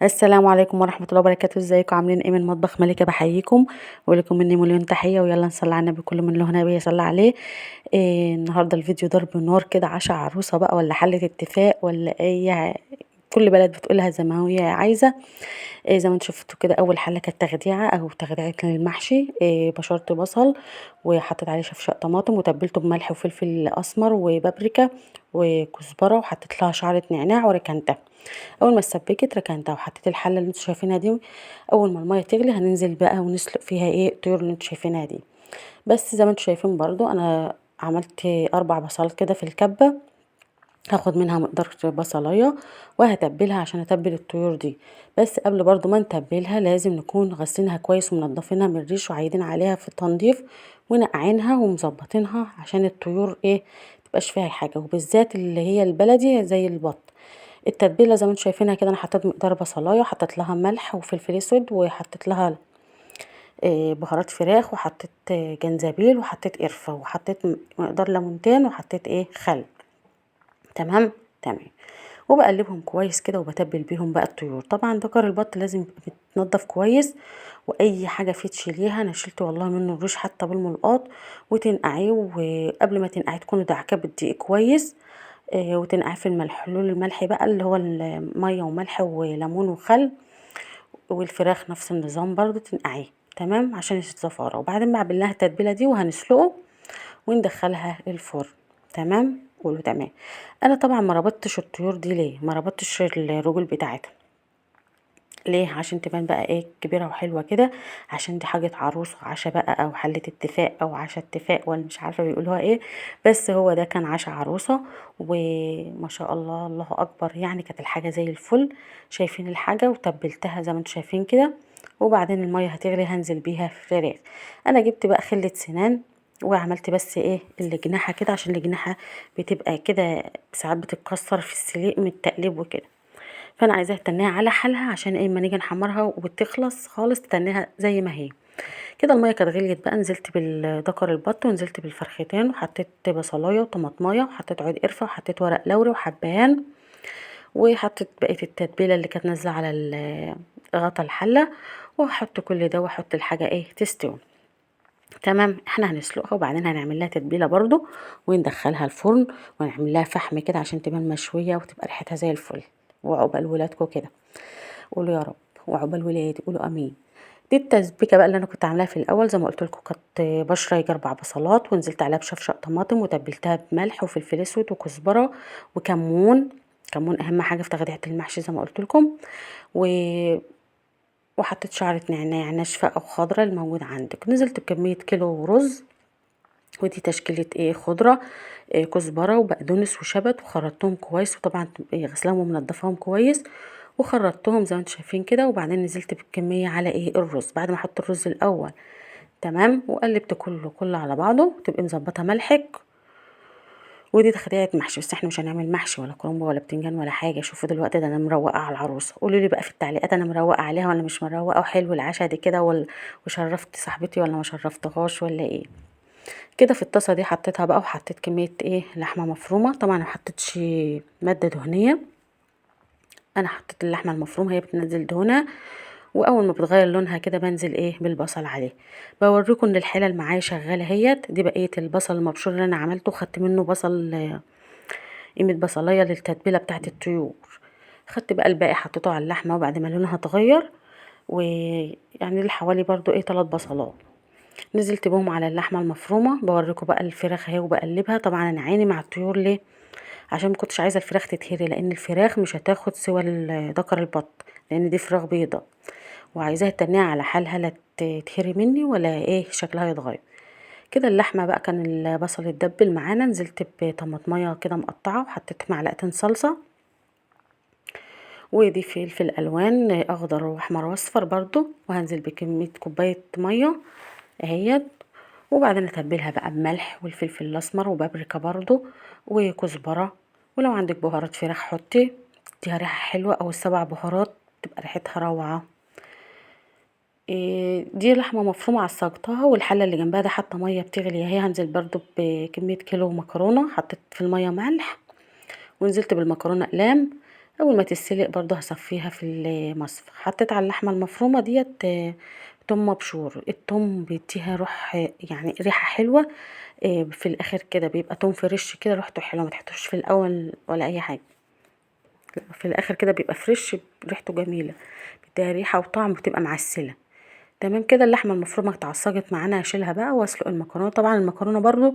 السلام عليكم ورحمة الله وبركاته. ازيكم عاملين ايه؟ من مطبخ ملكة بحييكم ولكم مني مليون تحية، ويلا نصلي على النبي، كل من له نبي يصلي عليه. النهارده الفيديو ضرب نار كده، عشا عروسة بقى ولا حلة اتفاق ولا اي، كل بلد بتقولها زي ما هي عايزة. زي ما انتم شفتوا كده، اول حلة كانت تخديعة او تخديعة للمحشي. بشرت بصل وحطيت عليه شفشق طماطم وتبلته بملح وفلفل اسمر وبابريكا وكزبرة، وحطيت لها شعرة نعناع وركنتها. اول ما اتسبكت ركنتها وحطيت الحلة اللي انتوا شايفينها دي. اول ما المية تغلي هننزل بقى ونسلق فيها ايه الطيور اللي انتوا شايفينها دي. بس زي ما انتوا شايفين برضو انا عملت 4 بصلات كده في الكبه، هاخد منها مقدار بصلايه وهتبلها عشان اتبل الطيور دي. بس قبل برضو ما نتبلها لازم نكون غسلينها كويس ومنضفينها من الريش وعايدين عليها في التنظيف ونقعينها ومظبطينها عشان الطيور ايه متبقاش فيها حاجة، وبالذات اللي هي البلدي زي البط. التتبيله زي ما انتم شايفينها كده، انا حطيت مقدار بصلايه وحطيت لها ملح وفلفل اسود وحطيت لها بهارات فراخ وحطيت جنزبيل وحطيت قرفه وحطيت مقدار ليمونتين وحطيت ايه خل. تمام تمام. وبقلبهم كويس كده وبتبل بيهم بقى الطيور. طبعا ذكر البط لازم يبقى متنضف كويس، واي حاجة فيه تشيليها. انا شلت والله منه الريش حتى بالملقاط، وتنقعيه، وقبل ما تنقعيه تكوني دعكاه بالدقيق كويس، وتنقعيه في الملح، حلول الملح بقى اللي هو المية وملح وليمون وخل. والفراخ نفس النظام برضو تنقعيه تمام عشان الزفاره. وبعدين بعمل لها التتبيله دي وهنسلقه وندخلها الفرن. تمام، قولوا تمام. انا طبعا ما ربطتش الطيور دي ليه؟ ما ربطتش الرجول بتاعتها ليه؟ عشان تبان بقى ايه كبيرة وحلوه كده، عشان دي حاجة عروس وعشا بقى او حله اتفاق او عشا اتفاق ولا مش عارفه بيقولوها ايه، بس هو ده كان عشا عروسه وما شاء الله الله اكبر، يعني كانت الحاجة زي الفل. شايفين الحاجة وتبلتها زي ما انتم شايفين كده. وبعدين المية هتغلي هنزل بيها فراخ. انا جبت بقى خله سنان وعملت بس ايه الجناحه كده، عشان الجناحه بتبقى كده ساعات بتتكسر في السليق من التقليب وكده، فانا عايزاها تنيها على حالها عشان ايه اما نيجي نحمرها وتخلص خالص تنيها زي ما هي كده. المية كانت غليت بقى، نزلت بالذكر البط ونزلت بالفرختين وحطيت بصلايه وطماطمايه وحطيت عود قرفه وحطيت ورق لوري وحبهان وحطيت بقية التتبيله اللي كانت نازله على غطا الحلة، وهحط كل ده واحط الحاجة ايه تستوي. تمام، احنا هنسلقها وبعدين هنعمل لها تتبيله برضو وندخلها الفرن ونعمل لها فحم كده عشان تبان مشوية وتبقى ريحتها زي الفل. وعقبال ولادكم كده، قولوا يا رب، وعقبال ولادي قولوا امين. دي التسبيكه بقى اللي انا كنت عاملاها في الاول زي ما قلت لكم، كانت بشره يجي 4 بصلات ونزلت عليها بشفشق طماطم وتبلتها بملح وفلفل اسود وكزبره وكمون. كمون اهم حاجة في تغذية المحشي زي ما قلت لكم. وحطيت شعره نعناع ناشفة او خضرة الموجود عندك. نزلت بكمية كيلو رز، ودي تشكيله ايه خضرة، إيه كزبره وبقدونس وشبت، وخرطتهم كويس، وطبعا غسلاهم ومنضفاهم كويس وخرطتهم زي ما انتم شايفين كده. وبعدين نزلت بالكمية على ايه الرز بعد ما احط الرز الاول. تمام، وقلبت كله على بعضه. تبقي مظبطه ملحك. ودي تخديعة محشي، بس احنا مش هنعمل محشي ولا كرنب ولا بتنجان ولا حاجة. شوفوا دلوقتي ده انا مروقه على العروسة، قولوا لي بقى في التعليقات انا مروقه عليها ولا مش مروقه، وحلو العشاء دي كده وشرفت صاحبتي ولا ما شرفتهاش ولا ايه كده. في الطاسه دي حطيتها بقى، وحطيت كمية ايه لحمه مفرومه. طبعا ما حطيتش مادة دهنية، انا حطيت اللحمة المفرومه هي بتنزل دهونها، واول ما بتغير لونها كده بنزل ايه بالبصل عليه. بوريكم ان الحلل معايا شغالة اهيت. دي بقية البصل المبشور اللي انا عملته، خدت منه بصل قيمة بصلايه للتتبيله بتاعه الطيور. خدت بقى الباقي حطيته على اللحمة وبعد ما لونها اتغير، ويعني حوالي برضو ايه 3 بصلات نزلت بهم على اللحمة المفرومه. بوريكم بقى الفراخ اهي وبقلبها. طبعا انا عيني مع الطيور ليه؟ عشان ما كنتش عايزه الفراخ تتهري، لان الفراخ مش هتاخد سوى ذكر البط، لان دي فراخ بيضة وعايزاها تنيها على حالها، لا تتهري مني ولا ايه شكلها يتغير كده. اللحمة بقى كان البصل اتدبل معانا، نزلت بطماطميه كده مقطعه وحطيت معلقتين صلصه، ودي فلفل الوان اخضر واحمر واصفر برضو، وهنزل بكمية كوباية مية اهيت. وبعدين اتبلها بقى بملح والفلفل الاسمر وبابريكا برضو وكزبره، ولو عندك بهارات فراخ حطي، تديها ريحه حلوة، او ال7 بهارات تبقى ريحتها روعه. دي لحمه مفرومه عصجتها، والحله اللي جنبها ده حاطه مية بتغلي اهي. هنزل برضو بكمية كيلو مكرونه، حطيت في المية ملح ونزلت بالمكرونه اقلام. اول ما تتسلق برضو هصفيها في المصفى. حطيت على اللحمة المفرومه ديت توم مبشور. التوم بيديها روح، يعني ريحه حلوة في الاخر كده، بيبقى توم fresh كده ريحته حلوة، ما تحطوش في الاول ولا اي حاجة، في الاخر كده بيبقى fresh ريحته جميلة، بيديها ريحه وطعم، بتبقى معسله. تمام كده اللحمة المفرومه اتعصجت معانا، هشيلها بقى واسلق المكرونه. طبعا المكرونه برضو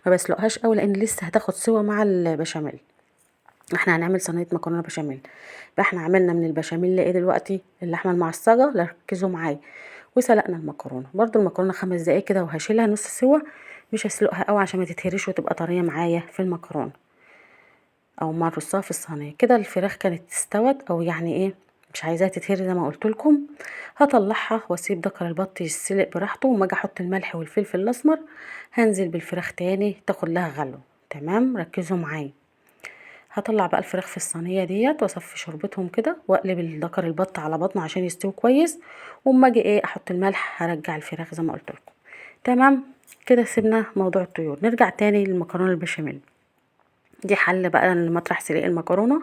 ما بسلقهاش قوي لان لسه هتاخد سوا مع البشاميل، احنا هنعمل صينية مكرونه بشاميل. فاحنا عملنا من البشاميل ايه دلوقتي؟ اللحمة المعصجه، ركزوا معايا، وسلقنا المكرونه برضو. المكرونه 5 دقايق كده وهشيلها نص سوا، مش هسلقها قوي عشان ما تتهريش وتبقى طرية معايا في المكرونه او ما نرصها في الصينية. كده الفراخ كانت استوت، او يعني ايه مش عايزاها تتهري زي ما قلت لكم. هطلعها واسيب ذكر البط يتسلق براحته، وما اجي احط الملح والفلفل الاسمر هنزل بالفراخ تاني تاخد لها غلو. تمام ركزوا معايا. هطلع بقى الفراخ في الصينية ديت واصفي شوربتهم كده، واقلب الذكر البط على بطنه عشان يستوي كويس، وما اجي ايه احط الملح هرجع الفراخ زي ما قلت لكم. تمام كده سيبنا موضوع الطيور، نرجع تاني للمكرونه البشاميل. دي حله بقى لمطرح سلق المكرونه،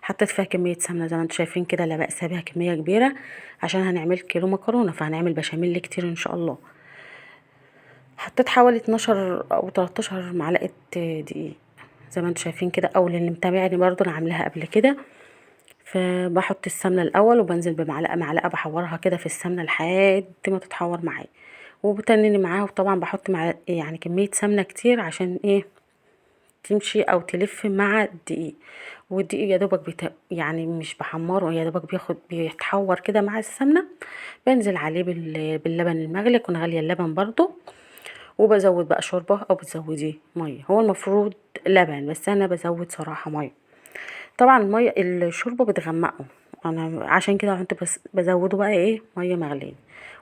حطيت فيها كمية سمنه زي ما انتم شايفين كده، لا بأس بها، كمية كبيرة عشان هنعمل كيلو مكرونه، فهنعمل بشاميل كتير ان شاء الله. حطيت حوالي 12 او 13 معلقه دقيق زي ما انتم شايفين كده، او للي متابعني برضو انا عاملاها قبل كده. فبحط السمنة الاول وبنزل بمعلقه معلقه بحورها كده في السمنة لحد ما تتحور معايا، وبتنني معاها. وطبعا بحط مع يعني كمية سمنه كتير عشان ايه تمشي او تلف مع الدقيق. والدقيق يا دوبك يعني مش بحمره، يا دوبك بياخد بيتحور كده مع السمنة. بنزل عليه باللبن المغلي، اكون غالية اللبن برضو، وبزود بقى شوربة او بتزودي مية. هو المفروض لبن بس انا بزود صراحة مية. طبعا المية الشوربة بتغمقه، انا عشان كده كنت بس بزوده بقى ايه مية مغليه،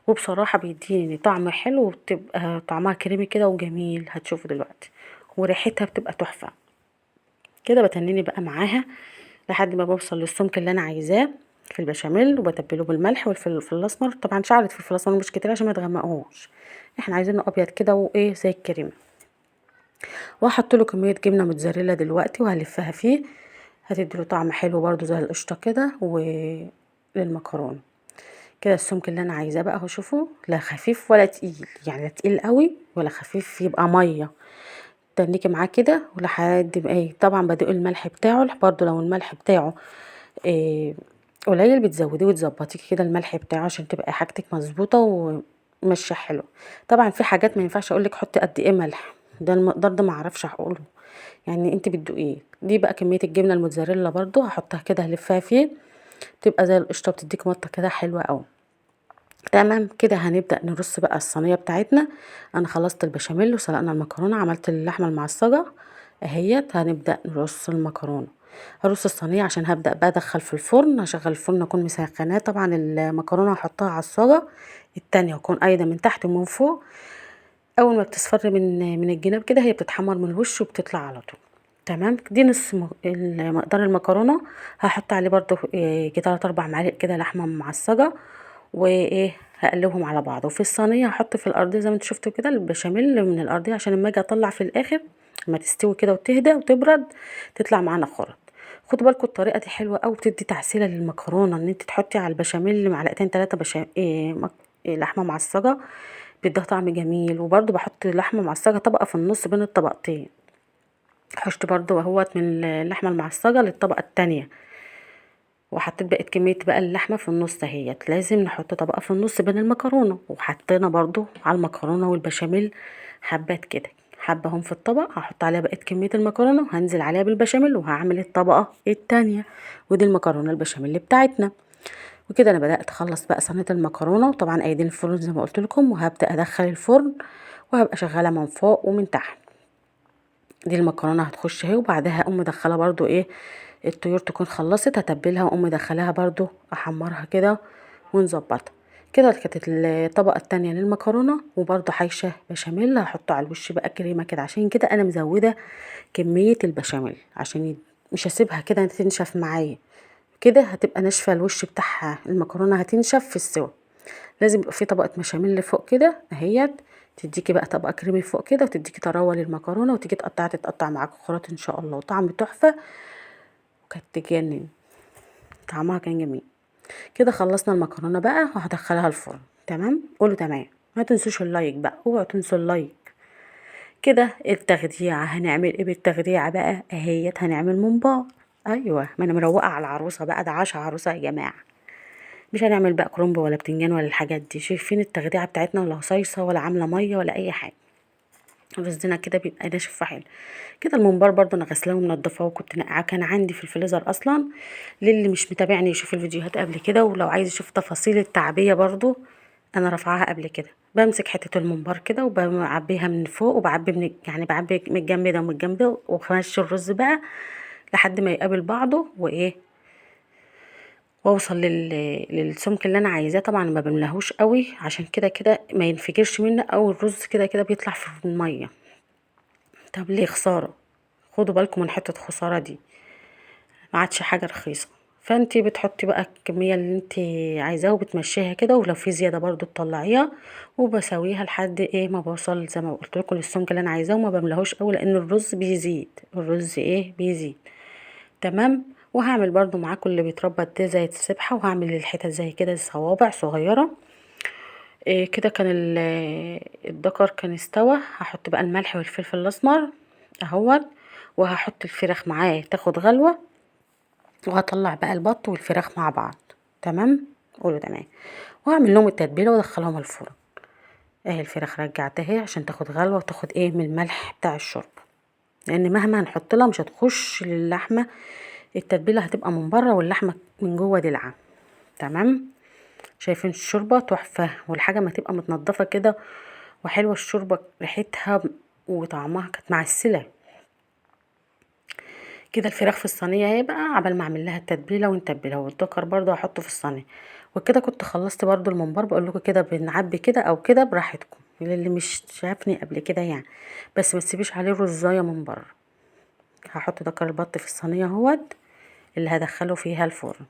وبصراحة بيديني طعم حلو وبتبقى طعمها كريمي كده وجميل، هتشوفوا دلوقتي، وريحتها بتبقى تحفة كده. بتنيني بقى معاها لحد ما بوصل للسمك اللي انا عايزاه في البشاميل، وبتبله بالملح والفلفل الاسمر. طبعا شعره فلفل اسمر مش كتير عشان ما تغمقهوش، احنا عايزينه ابيض كده وايه زي الكريمة. وهحط له كمية جبنه موتزاريلا دلوقتي وهلفها فيه، هتديله طعم حلو برده زي القشطه كده وللمكرونه كده. السمك اللي انا عايزاه بقى اهو، شوفوا لا خفيف ولا تقيل، يعني لا تقيل قوي ولا خفيف يبقى مية. تنيكي معاه كده ولحد ما ايه. طبعا بدوق الملح بتاعه برده، لو الملح بتاعه إيه قليل بتزوديه وتظبطيه كده الملح بتاعه عشان تبقى حاجتك مظبوطة وماشية حلو. طبعا في حاجات ما ينفعش اقولك حطي قد ايه ملح، ده المقدار ده ما اعرفش اقوله، يعني انت بتدوقيه. دي بقى كمية الجبنة الموتزاريلا برده هحطها كده هلفها فيه، بتبقى زي القشطه، بتديك مطه كده حلوة قوي. تمام كده هنبدا نرص بقى الصينية بتاعتنا. انا خلصت البشاميل وسلقنا المكرونه، عملت اللحمة المعصجه اهيت. هنبدا نرص المكرونه، هرص الصينية عشان هبدا بقى ادخل في الفرن. هشغل الفرن اكون مسخناه. طبعا المكرونه هحطها على الصاجه التانية، واكون قايدة من تحت ومن فوق. اول ما بتصفر من الجناب كده هي بتتحمر من الوش وبتطلع على طول. تمام دي نص مقدار المكرونه. هحط عليه برده كده 3-4 معالق كده لحمه معصجه، وايه هقلبهم على بعض. وفي الصينية هحط في الارضية زي ما انتوا شفتوا كده البشاميل من الارضية، عشان لما اجي اطلع في الاخر لما تستوي كده وتهدى وتبرد تطلع معانا خرط. خدوا بالكم الطريقة دي حلوة قوي، بتدي تعسيله للمكرونه ان انت تحطي على البشاميل معلقتين 3 لحمه معصجه، بيديها طعم جميل. وبرده بحط لحمه معصجه طبقه في النص بين الطبقتين، حشت برده اهوت من اللحمة المعصجه للطبقة الثانية، وحطيت بقت كمية بقى اللحمة في النص اهيت. لازم نحط طبقه في النص بين المكرونه. وحطينا برده على المكرونه والبشاميل حبات كده، حبه هم في الطبق، هحط عليها بقت كمية المكرونه وهنزل عليها بالبشاميل وهعمل الطبقة الثانية. ودي المكرونه البشاميل بتاعتنا. وكده انا بدات اخلص بقى صينية المكرونه، وطبعا ايدين الفرن زي ما قلت لكم، وهبدا ادخل الفرن وهبقى شغالة من فوق ومن تحت. دي المكرونه هتخش اهي، وبعدها اقوم مدخله برده ايه الطيور تكون خلصت، هتبلها واقوم مدخلاها برده احمرها كده ونظبطها كده. كانت الطبقة الثانية للمكرونه، وبرده حايشه بشاميل هحطه على الوش بقى كريمة كده. عشان كده انا مزوده كمية البشاميل عشان مش هسيبها كده تنشف معايا، كده هتبقى ناشفة الوش بتاعها، المكرونه هتنشف في السوا. لازم يبقى في طبقه بشاميل فوق كده اهيت، تديكي بقى طبقه كريمي فوق كده، وتديكي طراوه للمكرونه، وتيجي تقطعي تتقطع معاكي خراط ان شاء الله، وطعم تحفة وكانت تجنن. طعمها كان جميل. كده خلصنا المكرونه بقى وهدخلها الفرن. تمام، قولوا تمام. ما تنسوش ال like بقى، اوعوا تنسوا ال like. كده التخديعه هنعمل ايه بالتخديعه بقى؟ اهيت هنعمل ممبار. ايوه ما انا مروقه على العروسة بقى، ده عشا عروسه يا جماعة. مش هنعمل بقى كرنب ولا بتنجان ولا الحاجات دي. شايفين التخديعه بتاعتنا ولا صيصه ولا عامله مية ولا اي حاجة، رزنا كده بيبقى ناشف وحلو كده. الممبار برضو انا غسلاه ومنضفاه، وكنت نقعاه كان عندي في الفريزر اصلا. للي مش متابعني يشوف الفيديوهات قبل كده، ولو عايز يشوف تفاصيل التعبيه برضو انا رافعاها قبل كده. بمسك حتة الممبار كده وبعبيها من فوق، وبعبي من يعني بعبي من الجنب ده ومن الجنب ده، وبمشي الرز بقى لحد ما يقابل بعضه وايه، واوصل للسمك اللي انا عايزاه. طبعا ما بملاهوش قوي عشان كده كده ما ينفجرش منه، او الرز كده كده بيطلع في المية. طب ليه خسارة؟ خدوا بالكم من حتة خسارة دي، ما عادش حاجة رخيصة. فانتي بتحطي بقى الكمية اللي انتي عايزاها وبتمشيها كده، ولو في زيادة برضو تطلعيها، وبسويها لحد ايه ما بوصل زي ما قلت لكم للسمك اللي انا عايزاه، وما بملاهوش قوي لان الرز بيزيد، الرز ايه بيزيد. تمام. وهعمل برضو معاكم اللي بيتربط ده زي السبحة، وهعمل الحتت زي كده صوابع صغيرة. إيه كده كان الدكر كان استوى. هحط بقى الملح والفلفل الاسمر اهوت، وهحط الفراخ معاه تاخد غلوه، وهطلع بقى البط والفراخ مع بعض. تمام، قولوا تمام. وهعمل لهم التتبيله وادخلهم الفرن. اهي الفراخ رجعتها عشان تاخد غلوه وتاخد ايه من الملح بتاع الشوربة، لان مهما هنحط لها مش هتخش للحمه، التتبيله هتبقى من بره واللحمة من جوه دلعه. تمام. شايفين الشوربة تحفة، والحاجة ما تبقى متنضفه كده وحلوه، الشوربة ريحتها وطعمها كانت معسله كده. الفراخ في الصينية اهي بقى عبال ما اعمل لها التتبيله ونتبلها، والدكر برضو هحطه في الصينية. وكده كنت خلصت برضو الممبار. بقول لكم كده بنعبي كده او كده براحتكم للي مش شافني قبل كده يعني، بس ما تسيبيش عليه رزايه من بره. هحط دكر البط في الصينية اهوت اللي هدخله فيها الفرن،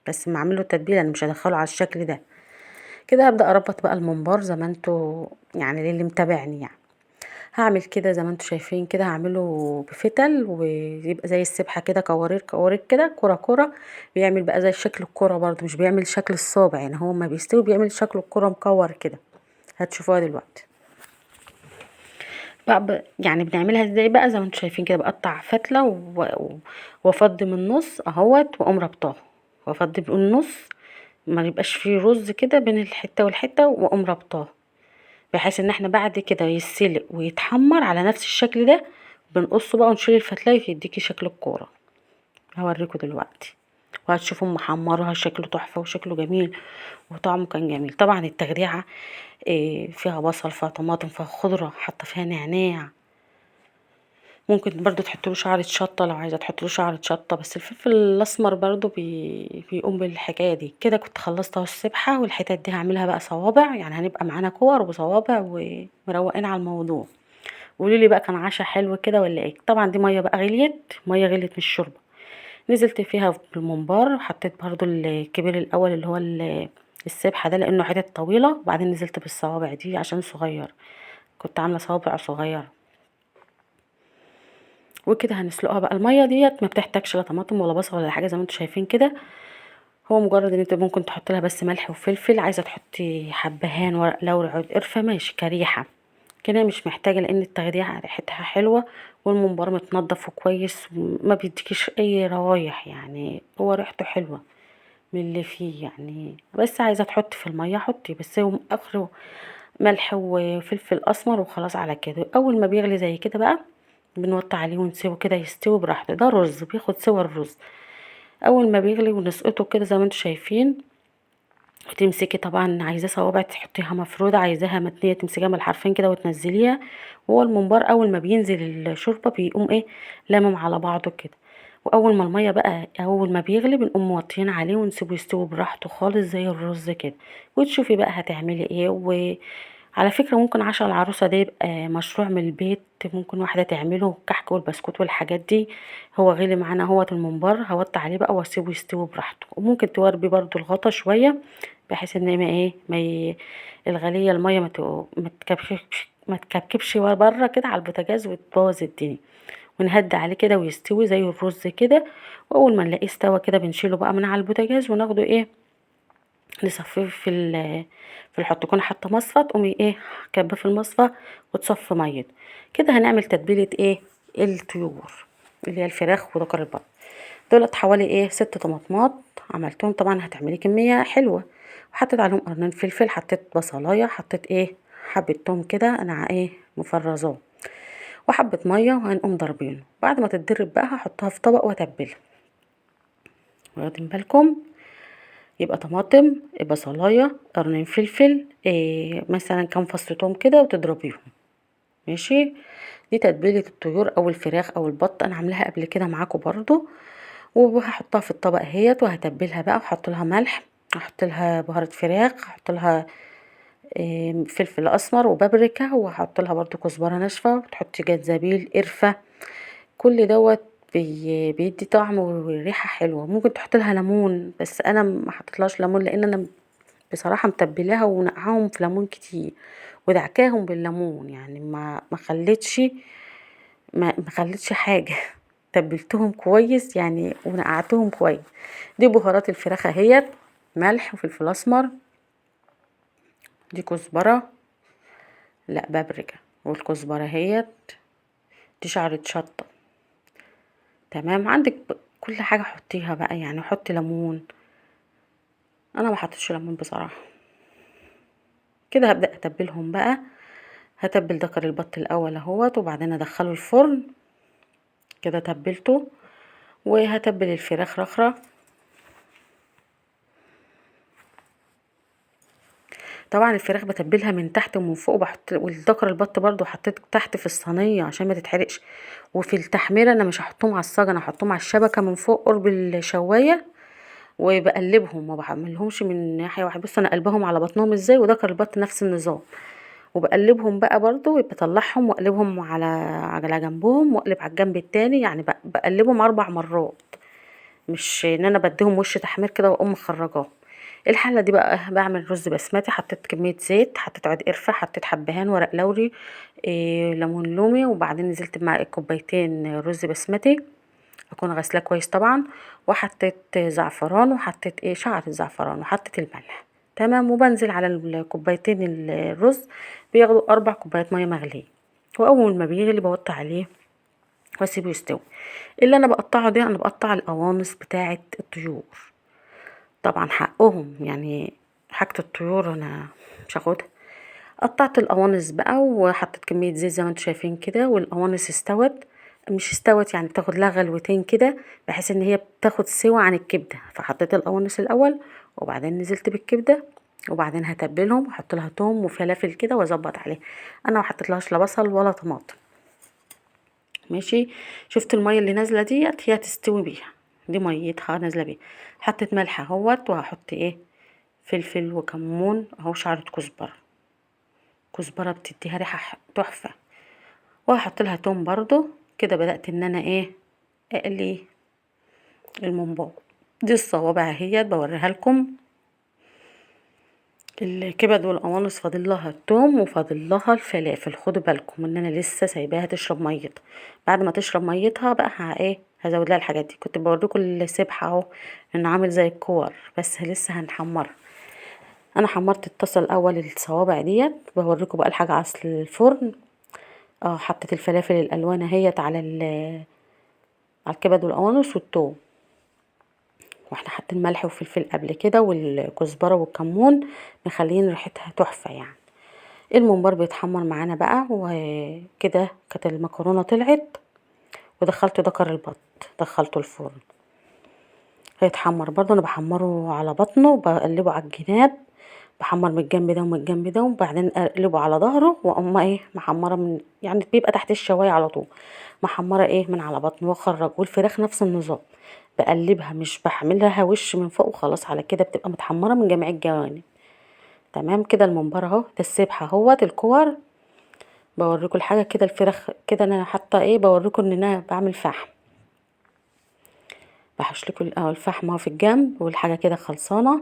بس ما اعمله التتبيله انا مش هدخله على الشكل ده كده. هبدا اربط بقى الممبار زي ما انتوا يعني للي متابعني يعني. هعمل كده زي ما انتوا شايفين كده، هعمله بفتل ويبقى زي السبحة كده، كوارير كوارير كده، كره كره. بيعمل بقى زي شكل الكره برضو، مش بيعمل شكل الصابع يعني، هو ما بيستوي بيعمل شكل الكره مكور كده. هتشوفوها دلوقتي بقى يعني بنعملها ازاي بقى. زي ما انتوا شايفين كده بقطع فتله وافضي من النص اهوت، واقوم ربطاها وافضي من النص، ما يبقاش فيه رز كده بين الحتة والحتة، واقوم ربطاها بحيث ان احنا بعد كده يتسلق ويتحمر على نفس الشكل ده. بنقصه بقى ونشيل الفتلايه يديكي شكل الكورة. هوريكم دلوقتي وهتشوفوا محمرها شكله تحفة وشكله جميل وطعمه كان جميل. طبعا التخديعه فيها بصل، فيها طماطم، فيها خضرة، حاطه فيها نعناع. ممكن برضو تحطوا له شعره شطه لو عايزه تحطوا له شعره شطه، بس الفلفل الاسمر برضو بيقوم بالحكاية دي. كده كنت خلصت اهو السبحة، والحتت دي هعملها بقى صوابع، يعني هنبقى معانا كور وصوابع ومروقين على الموضوع. قولوا لي بقى كان عشا حلو كده ولا ايه. طبعا دي مية بقى غليت، مية غليت من الشوربة، نزلت فيها بالممبار. حطيت برضو الكبير الاول اللي هو السبحة ده لانه حتت طويلة، وبعدين نزلت بالصوابع دي عشان صغير، كنت عامله صوابع صغيرة. وكده هنسلقها بقى. المية ديت ما بتحتاجش لا طماطم ولا بصل ولا حاجة زي ما انتم شايفين كده، هو مجرد ان انت ممكن تحط لها بس ملح وفلفل. عايزه تحطي حبهان، ورق لورا، عود قرفه، ماشي كريحه كده، مش محتاجه لان التخديعه ريحتها حلوة والممبار متنضف وكويس وما بيديكيش اي روايح، يعني هو ريحته حلوة من اللي فيه يعني. بس عايزه تحطي في المية حطي، بس هو اخره ملح وفلفل اسمر وخلاص على كده. اول ما بيغلي زي كده بقى بنوطي عليه ونسيبه كده يستوي براحته. ده رز بياخد سوى الرز. اول ما بيغلي ونسقطه كده زي ما انتم شايفين، وتمسكي طبعا عايزاه صوابع تحطيها مفروده، عايزاها متنيه تمسكيها من الحرفين كده وتنزليها. وهو الممبار اول ما بينزل الشوربة بيقوم ايه لامم على بعضه كده. واول ما المية بقى اول ما بيغلي بنقوم موطيين عليه ونسيبه يستوي براحته خالص زي الرز كده. وتشوفي بقى هتعملي ايه. وعلى فكرة ممكن عشاء العروسة ده يبقى مشروع من البيت، ممكن واحدة تعمله الكحك والبسكوت والحاجات دي. هو غلي معانا اهوت الممبار، هوطي عليه بقى واسيبه يستوي براحته. وممكن توربي برضو الغطا شوية بحيث ان ما ايه ما الغليه المية ما تكبكبش بره كده على البوتاجاز وتبوظ الدنيا. ونهدي عليه كده ويستوي زي الرز كده. واول ما نلاقيه استوى كده بنشيله بقى من على البوتاجاز وناخده ايه نصفيه في الحوض. تكون حاطه مصفى، تقومي ايه كبه في المصفى وتصفي ميته كده. هنعمل تتبيله ايه الطيور اللي هي الفراخ وذكر البط. دولت حوالي ايه 6 طماطمات عملتهم، طبعا هتعملي كمية حلوة. وحطيت عليهم قرنين فلفل، حطيت بصلايه، حطيت ايه حبه توم كده انا ايه مفرزاه، وحبه مية، وهنقوم ضاربينه. بعد ما تتضرب بقى هحطها في طبق واتبلها. واخدين بالكم؟ يبقى طماطم، بصلايه، قرنين فلفل، إيه مثلا كام فص توم كده، وتضربيهم. ماشي، دي تتبيله الطيور او الفراخ او البط، انا عاملاها قبل كده معاكم برضو. وهحطها في الطبق اهيت وهتبلها بقى، وهحط لها ملح، هحط لها بهارات فراخ، هحط لها فلفل اسمر وبابريكا، وهحط لها برضو كزبره ناشفة، وتحطي جنزبيل، قرفه، كل دوت بيدي طعم وريحه حلوة. ممكن تحط لها ليمون، بس انا ما حطيتلهاش ليمون لان انا بصراحة متبلاها ونقعاهم في ليمون كتير، ودعكاهم بالليمون، يعني ما خليتش حاجة، تبلتهم كويس يعني ونقعتهم كويس. دي بهارات الفراخ اهيت، ملح وفلفل اسمر، دي كزبره، لا بابريكا، والكزبره اهيت، دي شعره شطه. تمام، عندك كل حاجة حطيها بقى، يعني حطي ليمون، انا ما حطيتش ليمون بصراحة. كده هبدا اتبلهم بقى. هتبل دكر البط الاول اهوت، وبعدين ادخله الفرن كده تبلته، وهتبل الفراخ رخره. طبعا الفراخ بتبلها من تحت ومن فوق، وبحط والدكر البط برضو حطيت تحت في الصينية عشان ما تتحرقش. وفي التحميره انا مش هحطهم على الصاج، انا هحطهم على الشبكة من فوق قرب الشوايه، وبقلبهم، ما بعملهمش من ناحية واحدة. بصوا انا قلبهم على بطنهم ازاي، ودكر البط نفس النظام، وبقلبهم بقى برضو، بطلعهم واقلبهم على جنبهم، واقلب على الجنب التاني، يعني بقلبهم 4 مرات، مش ان انا بديهم وش تحمير كده واقوم مخرجاهم. الحلة دي بقى بعمل رز بسمتي، حطيت كمية زيت، حطيت عود قرفه، حطيت حبهان، ورق لوري، ليمون لومي، وبعدين نزلت مع كوبايتين رز بسمتي، اكون غسلاه كويس طبعا، وحطيت زعفران، وحطيت ايه شعر الزعفران، وحطيت الملح. تمام، وبنزل على الكوبايتين الرز، بياخدوا 4 كوبايات مية مغليه، واول ما بيغلي بوطي عليه واسيبه يستوي. اللي انا بقطعه ده، انا بقطع القوانص بتاعه الطيور، طبعا حقهم يعني، حاجة الطيور انا مش هاخدها. قطعت القوانص بقى، وحطيت كمية زيت زي ما انتم شايفين كده، والقوانص استوت، مش استوت يعني، بتاخد لها غلوتين كده بحيث ان هي بتاخد سوا عن الكبده. فحطيت القوانص الاول، وبعدين نزلت بالكبده، وبعدين هتبلهم واحط لها توم وفلافل كده واظبط عليها. انا ما حطيتلهاش لا بصل ولا طماطم. ماشي، شفت المية اللي نازله ديت هي تستوي بيها، دي ميتها نازله بيها. حطيت ملح اهوت، وهحط ايه فلفل وكمون اهو، شعره كزبره، كزبره بتديها ريحه تحفة، وهحط لها توم برضو كده. بدات ان انا ايه اقلي الممبار. دي الصوابع اهيت بوريها لكم، الكبد والقوانص فاضل لها التوم وفاضل لها الفلافل. خدوا بالكم ان انا لسه سايباها تشرب ميتها، بعد ما تشرب ميتها بقى ايه هزود لها الحاجات دي. كنت بوريكم السبحة اهو انه عامل زي الكور، بس لسه هنحمرها. انا حمرت الطاسه الاول الصوابع ديت، بوريكم بقى الحاجة على الفرن. حطيت الفلافل الالوان اهيت على الكبد والقوانص والثوم، واحنا حاطين ملح وفلفل قبل كده والكزبره والكمون، مخليين ريحتها تحفة يعني. الممبار بيتحمر معانا بقى وكده. كانت المكرونه طلعت، ودخلت دكر البط، دخلته الفرن هيتحمر برضه. انا بحمره على بطنه وبقلبه على الجناب، بحمر من الجنب ده ومن الجنب ده، وبعدين اقلبه على ظهره، واقوم ايه محمرة من يعني بيبقى تحت الشوايه على طول، محمرة ايه من على بطنه واخرجه. والفراخ نفس النظام، بقلبها مش بحملها وش من فوق وخلاص، على كده بتبقى متحمره من جميع الجوانب. تمام كده الممبار اهو، ده السبحة اهوت الكور، بوريكم الحاجة كده. الفراخ كده انا حاطه ايه، بوريكم ان انا بعمل فحم، بحوش لكم اهو الفحم اهو في الجنب، والحاجة كده خلصانه.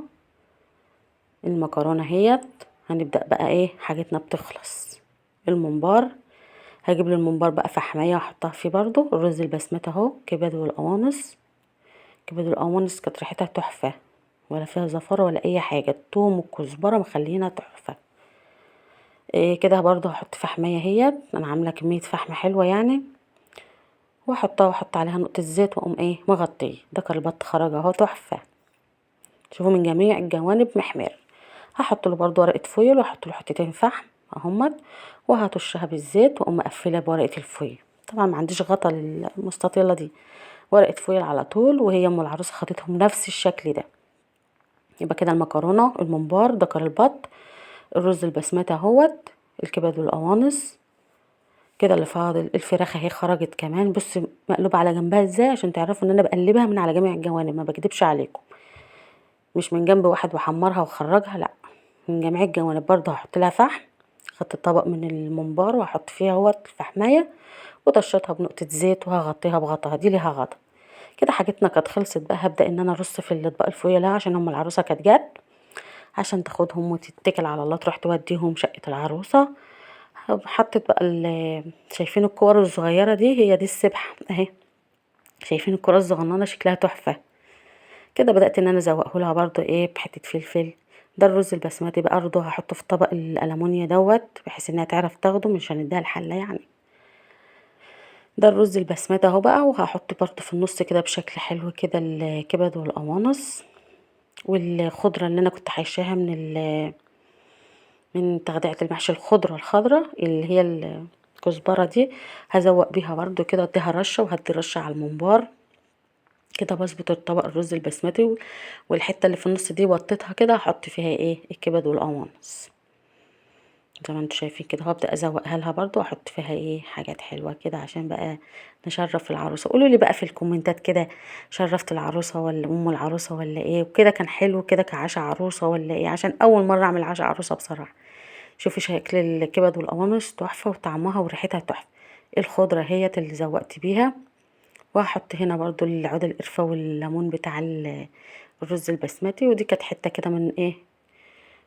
المكرونه اهيت، هنبدا بقى ايه حاجتنا بتخلص. الممبار هجيب له الممبار بقى فحميه واحطها فيه برضو. الرز البسمتي اهو، كبد والقوانص. كبد والقوانص كانت ريحتها تحفة، ولا فيها زفاره ولا اي حاجة. التوم والكزبره مخلينها تحفة. إيه كده برضو هحط فحميه اهيت، انا عامله كمية فحم حلوة يعني، واحطها واحط عليها نقطة زيت واقوم ايه مغطيه. ده كان البط خرج اهو تحفة، شوفوا من جميع الجوانب محمر. هحط له برضو ورقة foil، واحط له حتتين فحم اهمت، وهطشها بالزيت واقوم مقفلة بورقه ال foil. طبعا ما عنديش غطا للمستطيله دي، ورقة foil على طول. وهي ام العروسة خدتهم نفس الشكل ده. يبقى كده المكرونه، الممبار، دكر البط، الرز البسمتي اهوت، الكبد والقوانص كده. اللي فاضل الفراخ اهي خرجت كمان. بص مقلوبة على جنبها ازاي عشان تعرفوا ان انا بقلبها من على جميع الجوانب، ما بكدبش عليكم، مش من جنب واحد واحمرها واخرجها، لا من جميع الجوانب. برضه هحط لها فحم، خدت الطبق من الممبار وهحط فيها اهوت الفحمايه، وطشتها بنقطة زيت، وهغطيها بغطاها، دي ليها غطا كده. حاجتنا كانت خلصت بقى. هبدا ان انا ارص في الاطباق الفويل عشان ام العروسة كانت جت، عشان تاخدهم وتتكل على الله تروح توديهم شقه العروسة. حطيت بقى شايفين الكور الصغيرة دي، هي دي السبحة اهي، شايفين الكره الصغننه شكلها تحفة كده. بدات ان انا ازوقه لها برضو ايه بحته فلفل. ده الرز البسمتي بقى برضو هحطه في طبق الالومنيا دوت، بحيث انها تعرف تاخده، مش هنديها الحلة يعني. ده الرز البسمتي اهو بقى، وهحط برضو في النص كده بشكل حلو كده الكبد والقوانص والخضره اللي انا كنت حايشاها من تغذية المحشي، الخضرة الخضرة اللي هي الكزبره دي، هزوق بيها برضو كده، اديها رشه، وهدي رشه على الممبار كده. بظبط الطبق الرز البسمتي، والحتة اللي في النص دي وطيتها كده، هحط فيها ايه الكبد والقوانص زي ما انتم شايفين كده. هبدا ازوقها لها برضو، واحط فيها ايه حاجات حلوة كده عشان بقى نشرف العروسة. قولوا لي بقى في الكومنتات كده، شرفت العروسة ولا ام العروسة ولا ايه؟ وكده كان حلو كده كعشاء عروسه ولا ايه؟ عشان اول مرة اعمل عشاء عروسه بصراحة. شوفي شكل الكبد والقوانص تحفة، وطعمها وريحتها تحفة. الخضرة هي اللي زوقت بيها. وهحط هنا برضو العود القرفه والليمون بتاع الرز البسمتي. ودي كانت حتة كده من ايه،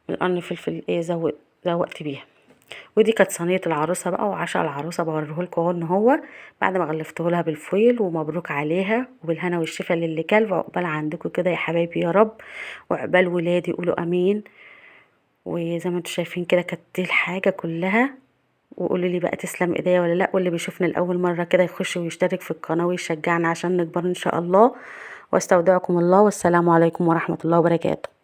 من قرن فلفل ايه زوقت بيها. ودي كانت صينية العروسة بقى وعشاء العروسة، بوريهولكوا اهو ان هو بعد ما غلفته لها بالفويل. ومبروك عليها وبالهنا والشفا للي كل، وعقبال عندكم كده يا حبايبي يا رب، وعقبال ولادي قولوا امين. وزي ما انتم شايفين كده كانت دي الحاجة كلها. وقولوا لي بقى تسلم ايديا ولا لا، واللي بيشوفنا لاول مرة كده يخش ويشترك في القناة ويشجعنا عشان نكبر ان شاء الله. واستودعكم الله، والسلام عليكم ورحمة الله وبركاته.